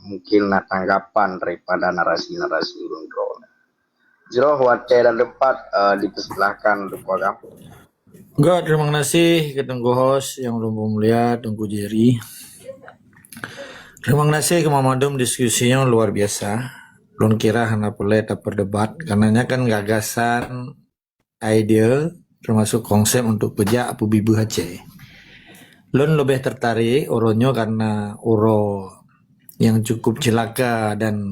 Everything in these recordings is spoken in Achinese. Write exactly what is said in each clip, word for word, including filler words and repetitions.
mungkin na tanggapan daripada narasi-narasi ureuëng droeneuh. Jroh watée dan tempat, eh, dipersilahkan untuk program. Gak, terima kasih ke Teungku host yang ulôn mulia, Teungku Jerry. Terima kasih ke Mama Dum, diskusi yang luar biasa. Lôn kira hana peureulée taperdebat, karena nya kan gagasan, idea, termasuk konsep untuk peujak peubibeuh Aceh. Lôn leubeh tertarik uroe nyoe karena uroe yang cukup celaka dan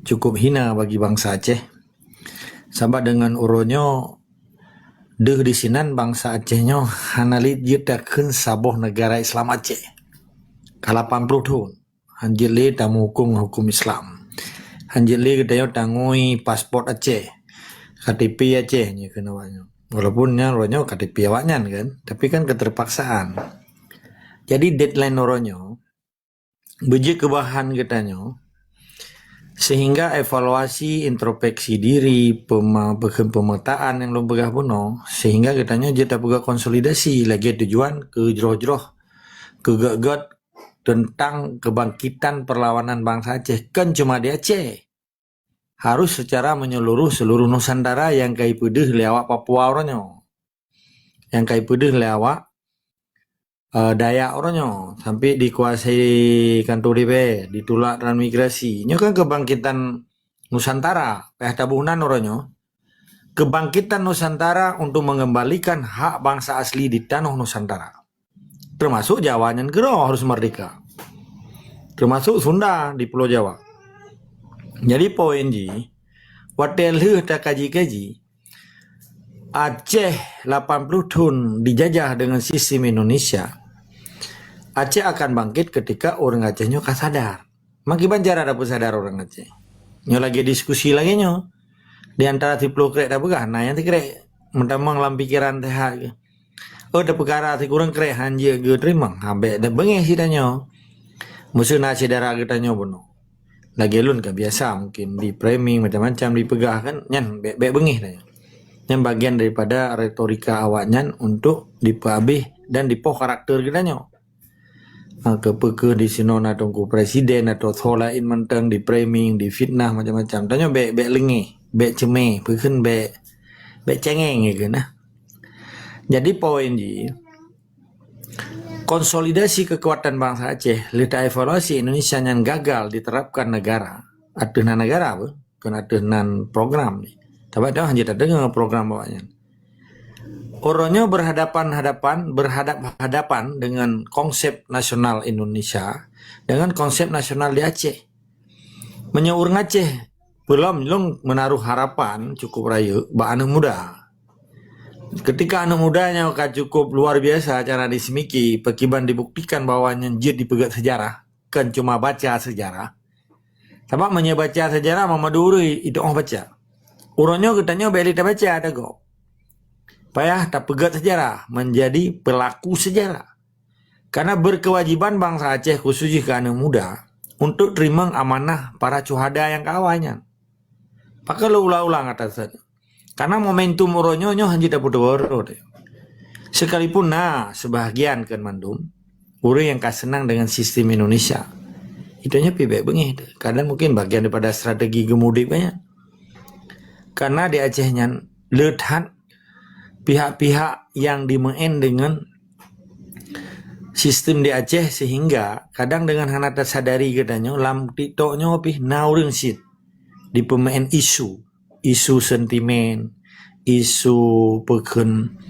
cukup hina bagi bansa Aceh. Sabab dengan uroe nyoe deuh di sinan bansa Aceh nyoe hana lé jeuet takheun saboh negara Islam Aceh. Ka lapan puluh thon. Hanjeuet lé tamuhukôm ngon hukôm Islam. Hanjeuet lé geutanyoe tangui paspor Aceh, K T P Aceh nyoe keunoe awaknyoe. Walaupun nyan uroe nyoe K T P awaknyan kan, tapi kan keterpaksaan. Jadi deadline uroe nyoe beujeuet keu bahan geutanyoe, sehingga evaluasi, introspeksi diri, pema-, pemetaan nyang lôn peugah bunoe, sehingga geutanyoe jeuet tapeugah konsolidasi lagée tujuan keu jroh-jroh, keu gét-gét teuntang keubangkitan peurlawanan bansa Aceh, kon cuma di Aceh. Harus secara menyeluruh seluruh Nusantara nyang ka ipeudeuh lé awak Papua uroe nyoe. Nyang ka ipeudeuh lé awak, eh, Dayak uroe nyoe, sampai dikuasai kantor D P R, ditulak transmigrasi. Nyoe kan keubangkitan Nusantara, payah taboh nan uroe nyoe. Keubangkitan Nusantara untuk mengembalikan hak bansa asli di tanoh Nusantara. Termasuk Jawa nyan keudroe harus merdeka. Termasuk Sunda di Pulo Jawa. Jadi poin jih, watée lheueh takaji-kaji, Aceh lapan puluh thon dijajah dengan sistem Indonesia, Aceh akan bangkit ketika ureuëng Aceh nyoe ka sadar. Meukiban cara tapeusadar ureuëng Aceh? Nyoe lagée diskusi lagée nyoe. Di antara siplôh krek tapeugah, na nyang sikrek meutamong lam pikeran teuhat keuh. Oh, tapeukara sikureueng krek hanjeuet geuteurimong, ha, bék tabeungéh sitanyoe. Meuseu na syedara geutanyoe bunoe. Lagée lôn ka biasa mungkin di-framing macam-macam dipeugah kan, nyan bék, bék beungéh tanyoe. Nyan bagian daripada retorika awaknyan untuk dipeuabéh dan dipoh karakter geutanyoe. Ha, keupeue kheueh di sinoe na Teungku Presiden atau soe laén mantong di-framing, difitnah macam-macam. Tanyoe bék, bék leungéh, bék ceumé, peukheun bék, bék cengeng keuh nah. Jadi poin jih, konsolidasi kekuatan bansa Aceh, lheueh taevaluasi Indonesia nyan gagal diterapkan negara, ateueh nan negara apa? Kon ateueh nan program ni. Tapi dah hanya terdengar program awaknyan. Uroe nyoe berhadapan-hadapan, berhadap-hadapan dengan konsep nasional Indonesia, dengan konsep nasional di Aceh. Meunyoe ureuëng Aceh, peulom lôn menaruh harapan cukup rayeuk bak aneuëk muda. Ketika aneuëk muda nyoe ka cukup luar biasa cara disemiki, pekiban dibuktikan bahwa nyan jeuet dipeugét sejarah, kon cuma baca sejarah. Sabab meunyoe baca sejarah, meumadu ureuëng itu oh baca. Uroe nyoe geutanyoe bék lé tabaca tagob. Payah tapeugét sejarah, menjadi pelaku sejarah. Karena berkewajiban bansa Aceh khusus jih keu aneuëk muda untuk teurimong amanah para syuhada nyang ka awai nyan. Pakon lôn ulang-ulang atas nyan? Karena momentum uroe nyoe nyoe hanjeuet tapeuteumé. Sekalipun na sebahagian kon mandum ureuëng nyang ka seunang dengan sistem Indonesia, itu nyoe pih bék beungéh. Kadang mungkin bagian daripada strategi geumudik banyak. Karena di Aceh nyan le that pihak-pihak yang dimeu'en dengan sistem di Aceh, sehingga kadang dengan hana tasadari geutanyoe lam TikTok nyoe pih na ureuëng cit dipeumeu'en isu, isu sentimen, isu peukheun,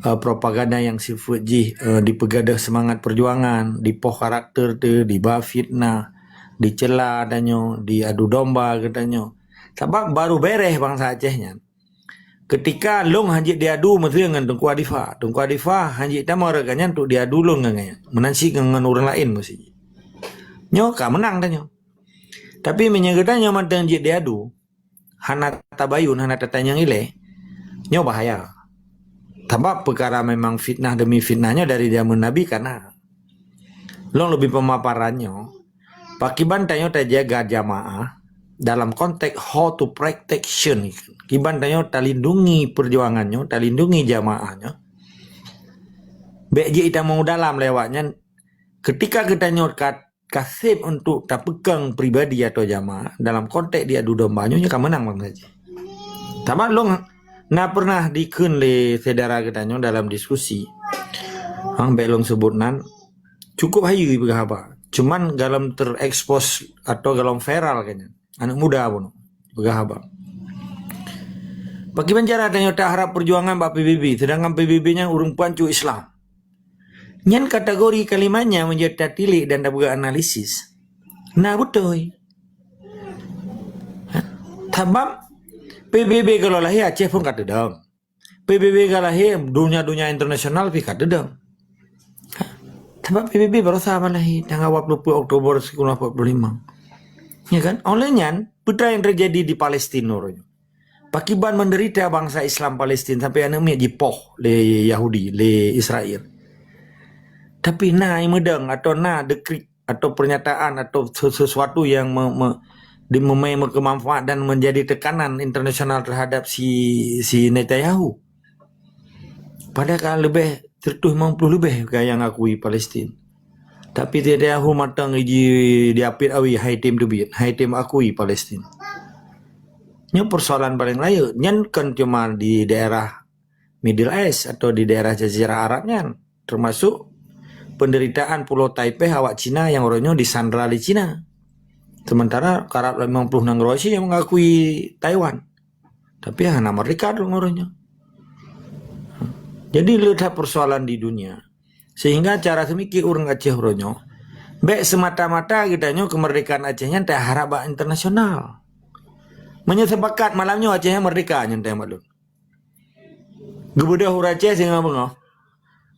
eh, propaganda nyang sifeuet jih, eh, dipeugadôh seumangat peujuangan, dipoh karakter teuh, diba fitnah, dicela tanyoe, diadu domba geutanyoe. Sabab baru béreh bansa Aceh nyan. Ketika lôn hanjeuet diadu meuseu ngon Teungku Adifa, Teungku Adifa hanjeuet tamong rot gobnyan untuk diadu lôn ngon gobnyan. Meunan cit ngon, ngon ureuëng laén meusi. Nyoe ka meunang tanyoe. Tapi meunyoe geutanyoe mantong jeuet diadu, hana tabayun, hana tatanyong ilée, nyoe bahaya. Sabab peukara memang fitnah demi fitnah nyoe dari jameun Nabi ka na. Lôn leubeh peumaparan nyoe, pakiban tanyoe tajaga jamaah dalam konteks how to protection, kiban tanyoe talindungi peujuangan nyoe, talindungi jamaah nyoe. Bék jeuet itamong dalam lé awaknyan, ketika geutanyoe ka ka sép untuk tapeukong pribadi atau jamaah dalam konteks diadu domba nyoe, nyoe ka meunang bansa jih. Sabab lôn na pernah dikheun lé syedara geutanyoe dalam diskusi. Hang bék lôn sebut nan, cukup hayeue peugah haba. Cuman golom terekspos atau golom viral kan nyan. Aneuk muda pun peugah haba. Pakriban cara tanyoe taharab perjuangan bak P B B, sedangkan P B B nyan ureuëng pan cok Islam. Nyan kategori kalimat nyan meunyoe tatilik dan tapeugah analisis, na beutôi. Sabab P B B kalau lahé Aceh pun ka teudong. P B B ka lahé, dunia-dunia internasional pih ka teudong. Sabab P B B barosa ban lahé tanggal dua puluh Oktober seribu sembilan ratus empat puluh lima. Ya kan? Oleh nyan, peue nyang terjadi di Palestina uroe nyoe? Pakriban menderita bangsa Islam Palestina sampai aneuk miet jipoh lé Yahudi, lé Israel. Tapi na nyang meudong atau na dekrit atau pernyataan atau se-, sesuatu yang me-, me-, di-, memai meukemanfaat dan menjadi tekanan internasional terhadap si, si Netanyahu. Padahal ka leubeh seratus lima puluh leubeh ka nyang akui Palestin. Tapi Netanyahu mantong iji diapit awi hai tem teubiet, hai tem akui Palestin. Nyoe persoalan paling rayeuk. Nyan kon cuma di daerah Middle East atau di daerah Jazirah Arab nyan, termasuk penderitaan Pulau Taipeh awak Cina yang uroe nyoe disandra lé Cina. Sementara karab lima puluh nanggroe Asia yang mengakui Taiwan. Tapi hana merdeka tu uroe nyoe. Jadi le that persoalan di dunia. Sehingga cara seumiké ureuëng Aceh uroe nyoe, bék semata-mata geutanyoe kemerdekaan Aceh nyan taharab bak internasional. Meunyoe sepakat malam nyoe Aceh nyan merdeka nyan teuh maklum. Geubeudôh ureuëng Aceh singoh beungoh.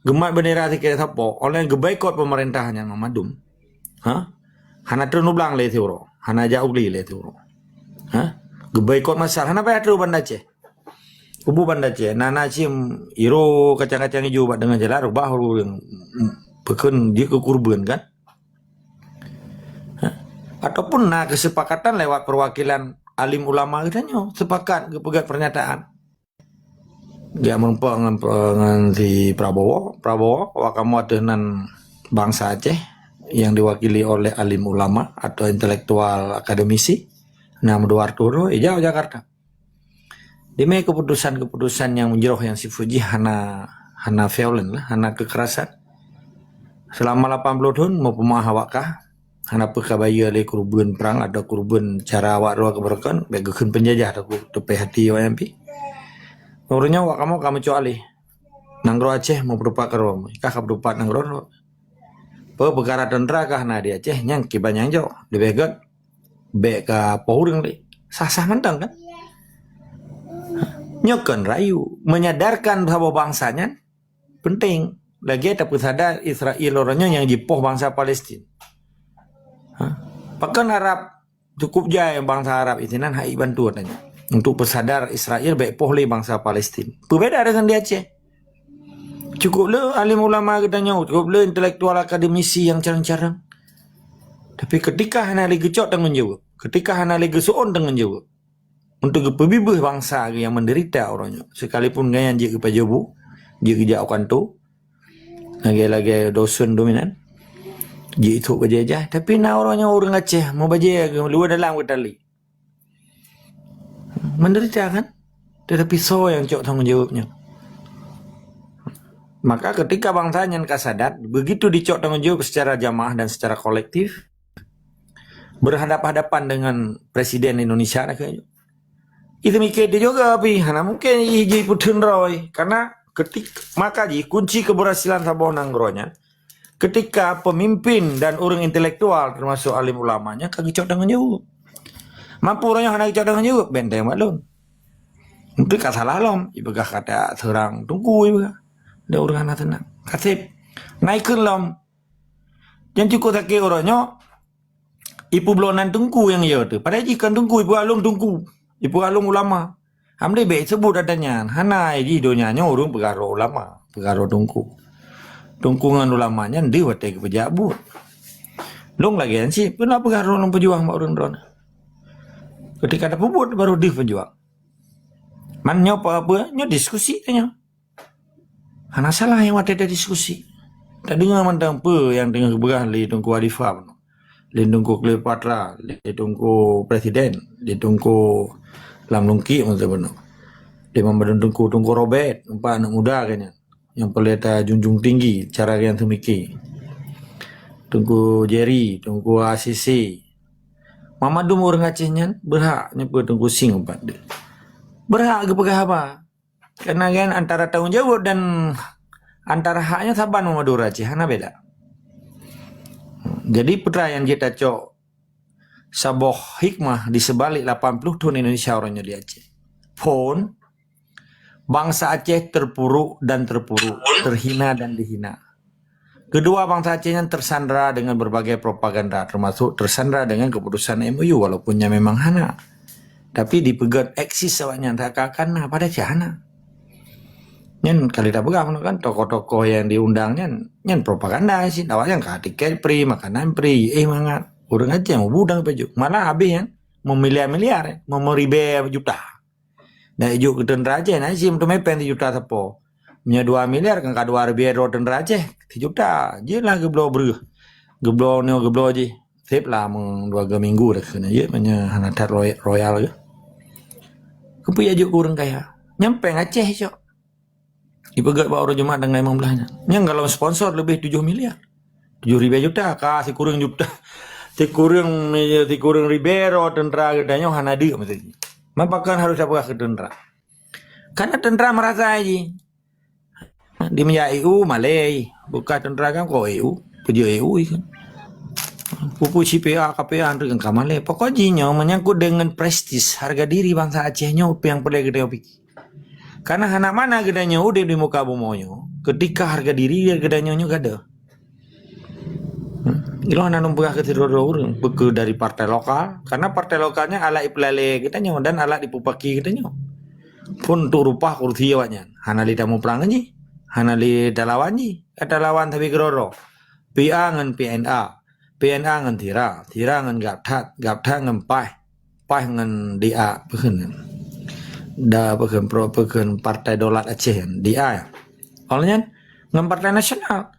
Geumat bendera sikét sapo, oleh geuboikot pemerintah nyan mandum. Ha? Hana trön u blang lé siuroe, hana jak u gli lé siuroe. Ha? Geuboikot masal, hana payah trön Banda Aceh. Kubu Banda Aceh, na, na cim iro kacang-kacang ijo bak teungoh jalan, rubah ureuëng, peukheun jeuet keu kurban kan? Ha? Ataupun na kesepakatan lewat perwakilan alim ulama geutanyoe, sepakat geupeugét pernyataan. Dia meureumpok ngon, ngon si Prabowo. Prabowo, awak kamoe ateueh nan bangsa Aceh yang diwakili oleh alim ulama atau intelektual akademisi, na meudua reutôh droe, ijak u Jakarta. Dimé keputusan-keputusan nyang meujroh nyang sifeuet jih hana, hana violent lah, hana kekerasan. Selama lapan puluh thon meupeumeu'ah awak kah, hana peue ka bayeue lé keureubeuen prang atau keureubeuen cara awak droe keubeureukan, bék geukheun peunjajah takot teupéh hati awak nyan pih. Uroe nyoe awak kamoe ka meucok aleh. Nanggroe Aceh meupeutupat keudroe, kah ka peutupat nanggroe droe. Peue peukara teuntra kah na di Aceh nyang kiban nyang jok, leubeh gét bék ka poh ureuëng lé. Sah-sah mantong kan? Nyoe kon rayu, menyadarkan saboh bangsa nyan penting. Lagée tapeusadar Israel uroe nyoe nyang jipoh bangsa Palestin. Ha? Pakon Arab cukup jai bangsa Arab isinan hai bantu tanyoe untuk peusadar Israel bék poh lé bangsa Palestin. Peubeda dengan di Aceh. Cukup le alim ulama geutanyoe, cukup le intelektual akademisi yang carang-carang. Tapi ketika hana lé geucok tanggong jaweueb, ketika hana lé geuseuôn tanggong jaweueb untuk geupeubibeuh bangsa geuh yang menderita uroe nyoe, sekalipun gobnyan jeuet geupajoh bu, jeuet geujak u kanto, lagée-lagée dosen dominan, jeuet itoe bajée jai, tapi na uroe nyoe ureuëng Aceh meubajée luwa dalam geutali. Menderita kan? Tetapi soe nyang cok tanggong jaweueb nyoe? Maka ketika bangsa nyan ka sadar, begitu dicok tanggong jaweueb secara jamaah dan secara kolektif, berhadap-hadapan dengan Presiden Indonesia, itu mikir dia juga, tapi hana mungkin iji peuteun roi. Karena ketik, maka jih kunci keberhasilan saboh nanggroe nyan, ketika pemimpin dan ureuëng intelektual, termasuk alim ulamanya, ka geucok tanggong jaweueb. Mampu ureuëng nyang hana geucok tanggong jaweueb, benteng maklum. Mungkin ka salah lom, ipeugah kata seurang tungku ipeugah. Dan ureuëng hana seunang. Kaseb, naikkan lom. Jangan cukup sakit uroe nyoe, ipeublonan tungku nyang yo tu. Padahal jih kan tungku, ipeugah lom tungku. Ipeugah lom ulama. Hamdi bék sebut ada nyan. Hana di donya nyoe ureuëng peugah droe ulama, peugah droe tungku. Tungku ngon ulama nyan deuh watée geupeujak buet. Lôn lagée nyan cit, peuna peugah droe lôn peujuang bak ureuëng droe. Ketika ada peubuet baru deuh peujuang. Man nyoe apa-apa, nyoe diskusi tanya. Hana salah yang watée ada diskusi. Tak dengar mantang apa yang tengah geupeugah lé Tungku Alifa. lé Teungku Cleopatra, lé Teungku Presiden, lé Teungku Lam Lungkik masa bunoe. Lé Muhammad Teungku, Teungku Robert, empat aneuk muda kan nyan. Nyang peureulée tajunjung tinggi cara nyang teumiki. Teungku Jerry, Teungku A C C. Mandum ureuëng Aceh nyan berhak nyeupeu Teungku Sing ubat deh. Berhak geupeugah haba. Karena kan antara tanggung jawab dan antara haknya saban memadura Aceh, hana beda. Jadi peutrai nyang jeuet tacok saboh hikmah di sebalik lapan puluh thon Indonesia uroe nyoe di Aceh. Phon, bangsa Aceh terpuruk dan terpuruk, terhina dan dihina. Kedua, bangsa Aceh nyan tersandra dengan berbagai propaganda, termasuk tersandra dengan keputusan M O U, walaupun nyan memang hana. Tapi dipeugét eksis awak nyan seakan-akan na, padahai cit hana. Nyan kali tapeugah meunan kan, tokoh-tokoh nyang diundang nyan, nyan propaganda cit. Awak nyan ka tiket free, makanan free, eh mangat. Ureuëng Aceh meubu dan pajoh. Malah habéh nyan, memiliar-miliar, eh, memeribèe juta. Dak ijok keu teuntra Aceh, na sim teumé péng sijuta sapo. Meunyoe dua miliar kan ka dua ribèe droe teuntra Aceh, sijuta. Jeuet lah geubloe breuh. Geubloe nyoe geubloe jih. Sép lah meung dua ga minggu dah keuneuk jeuet meunyoe hana that roy-, royal geuh. Keupeue jijok keu ureuëng kaya? Nyan péng Aceh cok. Ipeugét bak uroe Jumat tanggai limong blaih nyan. Nyang golom sponsor leubeh tujoh miliar. Tujoh ribèe juta, ka sikureueng juta. Sikureueng, sikureueng ribèe droe teuntra geutanyoe hana deuk meusti. Mapakon harôh tapeugah keu teuntra? Karena teuntra merasa jih. Di meujak E U malèe, bukan teuntra kan kok E U, peujeuet E U kan. Pupuk C P A, K P A, antre kan ka malèe. Pokok jih nyoe menyangkut dengan prestis, harga diri bangsa Aceh nyoe, apa yang perlu kita pikir. Karena hana mana geutanyoe udép di muka bumoe nyoe, ketika harga diri geutanyoe nyoe gadôh. Hmm. Ilôn hana lôn peugah keu sidroe-droe ureuëng, peue keu dari partai lokal, karena partai lokal nyan alat ipeulalé geutanyoe dan alat ipupaki geutanyoe. Phon untuk rupah kursi awak nyan, hana lé tamuprang ngon jih, hana lé talawan jih, ka talawan sabe keudroe-droe. P A ngon P N A, P N A ngon Sira, Sira ngon Gabthat, Gabthat ngon Paih, Paih ngon D A, peue kheun. Da peue kheun, pro, peue kheun Partai Daulat Aceh nyan, D A ya. Awak nyan ngon Partai Nasional.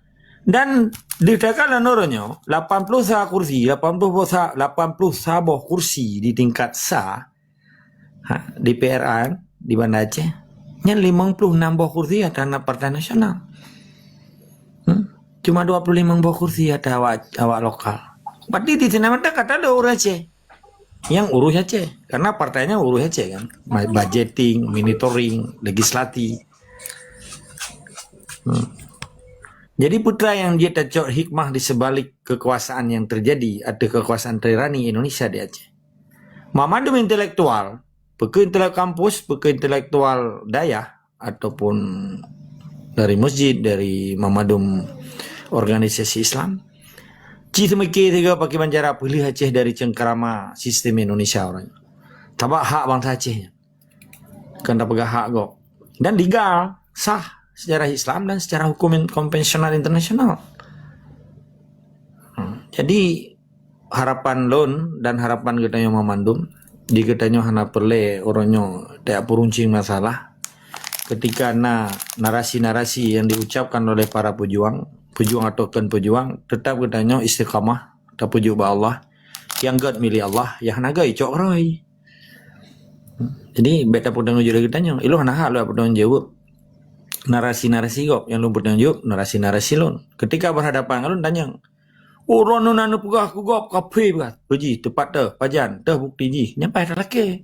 Dan di T K Lanur nyoe, lapan puluh sa kursi, lapan puluh sa, lapan puluh sa boh kursi di tingkat sa, ha, di P R A di Banda Aceh, nyan limong puluh enam boh kursi atra na Partai Nasional. Hmm? Cuma dua puluh lima boh kursi atra awak, awak lokal. Berarti di sana mata kata ada orang Aceh. Yang urus Aceh. Karena partainya urus Aceh kan. Ma-, budgeting, monitoring, legislasi. Hmm. Jadi peutrai nyang jeuet tacok hikmah di sebalik kekuasaan yang terjadi atau kekuasaan tirani Indonesia di Aceh. Mandum intelektual, peue kheun intelektual kampus, peue kheun intelektual dayah, ataupun dari masjid, dari mandum organisasi Islam, ci seumike sigoe pakriban cara peulheueh Aceh dari cengkerama sistem Indonesia orang. Tabak hak bangsa Aceh nyan. Kan tapeugah hak gob. Dan legal, sah secara Islam dan secara hukum in-, konvensional internasional. Hmm. Jadi, harapan lôn dan harapan geutanyoe mandum, di geutanyoe hana peureulée uroe nyoe tajak peuruncing masalah. Ketika na narasi-narasi yang diucapkan oleh para pejuang, pejuang atau kon pejuang, tetap geutanyoe istiqamah, tapeujeuet bak Allah. Nyang gét milék Allah, nyang hana gét icok keurôi. Jadi, bék tapeutanggung jaweueb lagée tanyoe. Ilôn hana hak lôn peutanggung jaweueb narasi-narasi gob, nyang lôn peutanggung jaweueb narasi-narasi lôn. Ketika berhadapan ngon lôn, tanyong, "Oh, droeneuh na neupeugah keu gob kafé beuh." Peue jih, teupat teuh, pajan, teuh bukti jih. Nyan paih talakée.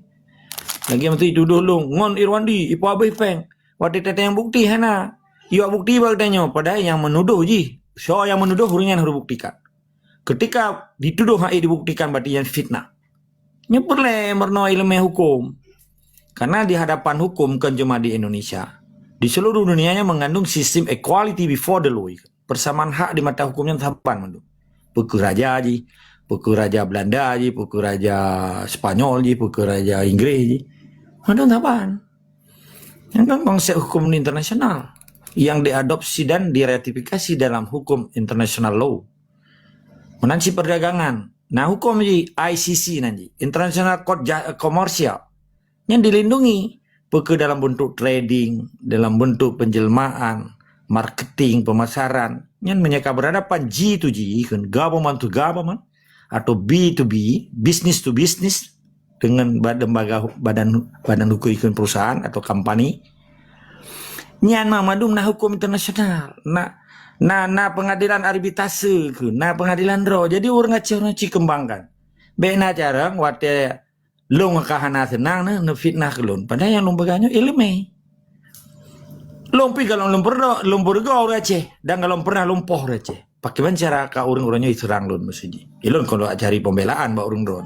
Lagée meusti tudoh lôn ngon Irwandi, ipeuhabéh péng. Watée tatanyong bukti hana. Iwak bukti bak geutanyoe, padahai nyang meunudoh jih. Soe nyang meunudoh, ureuëng nyan harôh buktikan. Ketika ditudoh hana dibuktikan, berarti nyan fitnah. Nyoe peureulée meurunoe iéleumé hukum. Karena di hadapan hukum, kon cuma di Indonesia, di seluruh dunia nyan mengandung sistem equality before the law. Persamaan hak di mata hukum nyan saban mandum. Peue kheun raja jih, peue kheun raja Belanda jih, peue kheun raja Spanyol jih, peue kheun raja Inggris jih. Mandum saban. Nyan kan konsep hukum internasional yang diadopsi dan diratifikasi dalam hukum international law. Meunan cit perdagangan. Nah, hukum jih I C C nan jih, International Court Ju-, Commercial. Nyan dilindungi. Peue kheun dalam bentuk trading, dalam bentuk penjelmaan, marketing, pemasaran. Nyan meunyo ka berhadapan G to G, kan, government to government, atau B to B, business to business, dengan bad-, lembaga hu-, badan, badan hukum perusahaan atau company, nyan mandum na hukum internasional. Na, na, na pengadilan arbitrase keu, na pengadilan ro. Jadi ureuëng Aceh ureuëng Aceh kembangkan. Bék na carông watée lôn ka hana seunang neu, neufitnah keu lôn. Padahai nyang lôn peugah nyoe iéleumé. Lôn pi galom lôn peureudok, lôn peureudok ureuëng Aceh dan galom pernah lôn poh ureuëng Aceh. Pakriban cara ka ureuëng-ureuëng nyoe jiseurang lôn meuseujid. Ilôn kon lôn cari pembelaan bak ureuëng droe.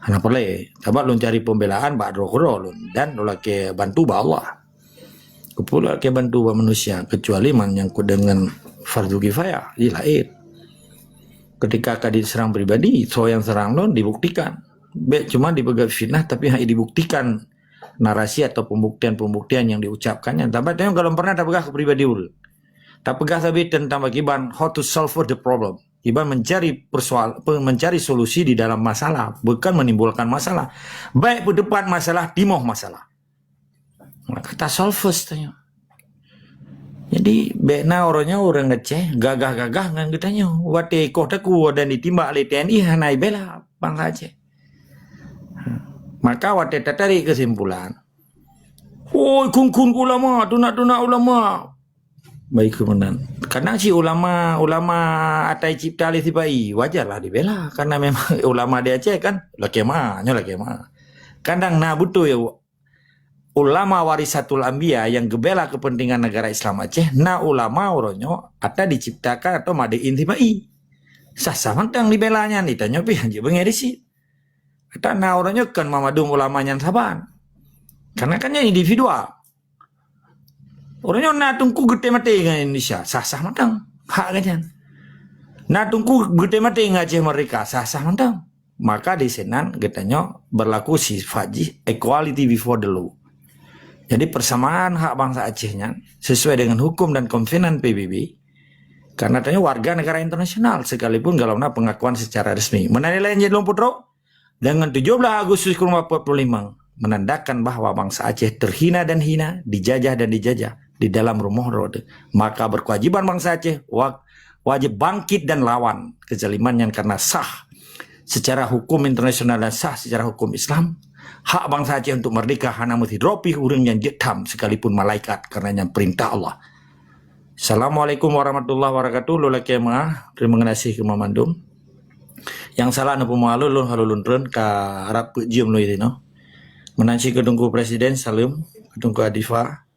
Hana peureulée, sabab lôn cari pembelaan bak droe keudroe lôn dan lôn lakée bantu bak Allah. Keupeue lôn lakée bantu bak manusia, kecuali menyangkut dengan fardu kifayah, di lain. Ketika ka diserang pribadi, soe nyang serang lôn dibuktikan. Bék cuma dipeugah fitnah, tapi hana dibuktikan narasi atau pembuktian-pembuktian yang diucapkannya. Tapi teuh galom pernah tapeugah keu pribadi ureuëng. Tapeugah sabe tentang bagaimana how to solve the problem. Iban mencari persoal, pe-, mencari solusi di dalam masalah, bukan menimbulkan masalah. Baik peuteupat masalah, timoh masalah. Maka tasolve tanyoe. Jadi, bék na ureuëng nyoe ureuëng Aceh gagah-gagah ngon geutanyoe. Watée ikoh takue dan ditimbak lé T N I hana ibela bansa Aceh. Maka watée tatarik kesimpulan, "Oi, khun-khun ulama, tunak-tunak ulama." Baik keumenan. Kadang si ulama, ulama ata jicipta lé sipai, wajarlah dibela. Karena memang ulama di Aceh kan, lakée ma, nyoe lakée ma. Kadang na beutôi ulama warisatul anbiya yang geubela kepentingan negara Islam Aceh, na ulama uroe nyoe ata diciptakan atau madein sipai. Sah-sah mantong dibela nyan, ditanyoe pih hanjeuet beungéh disit. Ata na uroe nyoe kon mandum ulama nyan saban. Karena kan nyan individual. Uroe nyoe na teungku geutem maté ngon Indonesia, sah-sah mantong. Hak geuh nyan. Na teungku geutem maté ngon Aceh Merdeka, sah-sah mantong. Maka di sinan geutanyoe berlaku sifat jih equality before the law. Jadi persamaan hak bansa Aceh nyan sesuai dengan hukum dan konvenan P B B. Karena tanyoe warga negara internasional sekalipun galom na pengakuan secara resmi. Meunan lé nyan lôn peutrok, dengan tujuh belas Agustus dua ribu dua puluh lima menandakan bahwa bangsa Aceh terhina dan hina, dijajah dan dijajah di dalam rumoh droe teuh. Maka berkewajiban bangsa Aceh wa-, wajib bangkit dan lawan kezaliman nyan karena sah secara hukum internasional dan sah secara hukum Islam. Hak bangsa Aceh untuk merdeka hana meusidroe pih ureuëng nyang jeuet tham sekalipun malaikat, karena nyan perintah Allah. Assalamualaikum warahmatullahi wabarakatuh. Lôn lakée meuah, terima kasih keu mandum. Nyang salah neupeumaklum lôn, lôn hana lôn treun, ka rab peuet jeuem lôn di sinoe. Meunan cit keu Teungku Presiden, saleuem, keu Teungku Adifa,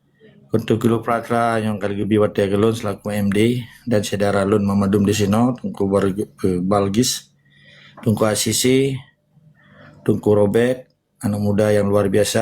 keu Teungku Luk Pratra nyang ka geubri watée keu lôn selaku M D, dan syedara lôn mandum di sinoe, Teungku Bar-, eh, Balgis, Teungku Asisi, Teungku Robert, anak muda yang luar biasa.